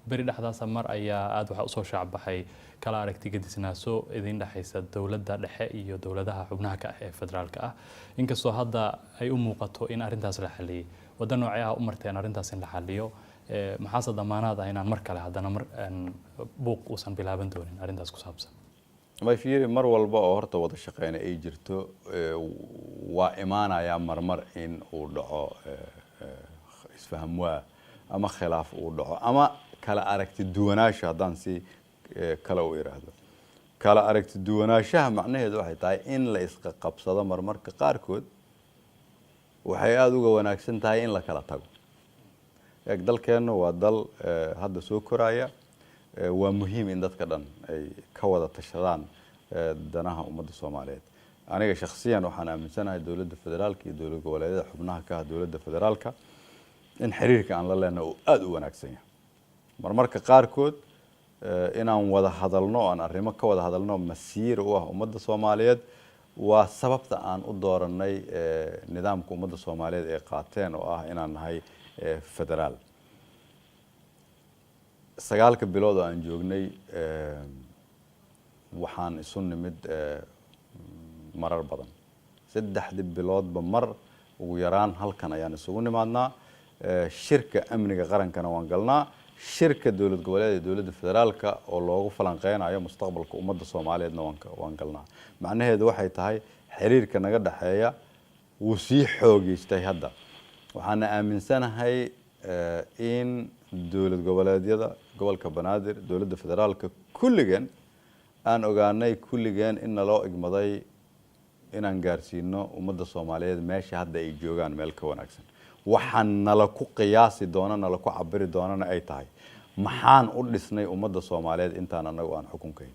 Beri dhexdaasa mar ayaa aada waxaa usoo shaacbaxay kala aragti gedisnaaso idin dhexaysa dowladda dhexe iyo dowladaha xubnaha ka ah ee federaalka ah. Inkastoo hadda ay u muuqato in arrintaas la xaliyey, waddo noocee ah u marteen arrintaas in la xaliyo? Maxaase damaanaad ah inaan mar kale haddana mar buuq uusan bilaaban doonin arrintaas ku saabsan? May, fiiri, mar walba oo horta wada shaqeyna ay jirto, waa imaanayaa marmar in uu dhaco isfaham waa ama khilaaf uu dhaco ama kala aragti duwanaansho. Haddaan si kale u iraahdo, kala aragti duwanaanshaha macnaheedu waxay tahay in la isqa qabsado marmarka qaarkood waxay aada uga wanaagsan tahay in la kala tago. Eeg, dalkeennu waa dal hadda soo koraya. Waa muhiim in dadka dhan ay ka wada tashadaan danaha ummadda Soomaaliyeed. Aniga shakhsiyan waxaan aaminsanahay dowladda federaalka iyo dowlad goboleedyada xubnaha ka ah dowladda federaalka in xiriirka aan la leenahay uu aada u wanaagsan yahay. Marmarka qaarkood inaan wada hadalno o aan arrimo ka wada hadalno masiir u ah ummadda Soomaaliyeed waa sababta aan u dooranay nidaamka ummadda Soomaaliyeed ay qaateen oo ah inaan nahay federaal. 9-ka bilood oo aan joognay waxaan isu nimid marar badan. 3-dii biloodba mar ugu yaraan halkan ayaan isugu nimaadnaa. Shirka amniga qarankana waan galnaa, shirka dowlad goboleed ee dowladda federaalka oo loogu falanqeynayo mustaqbalka ummadda Soomaaliyeedna waan galnaa. Macnaheedu waxay tahay xiriirka naga dhexeeya wuu sii xoogeystay hadda. Waxaana aaminsanahay in dowlad goboleedyada, gobolka Banaadir, dowladda federaalka, kulligeen aan ogaanay kulligeen in naloo igmaday inaan gaarsiino ummadda Soomaaliyeed meesha hadda ay joogaan meel ka wanaagsan. Waxaan nala ku qiyaasi doono, nala ku cabiri doonana ay tahay maxaan u dhisnay ummadda Soomaaliyeed intaan anagu aan xukunkayn.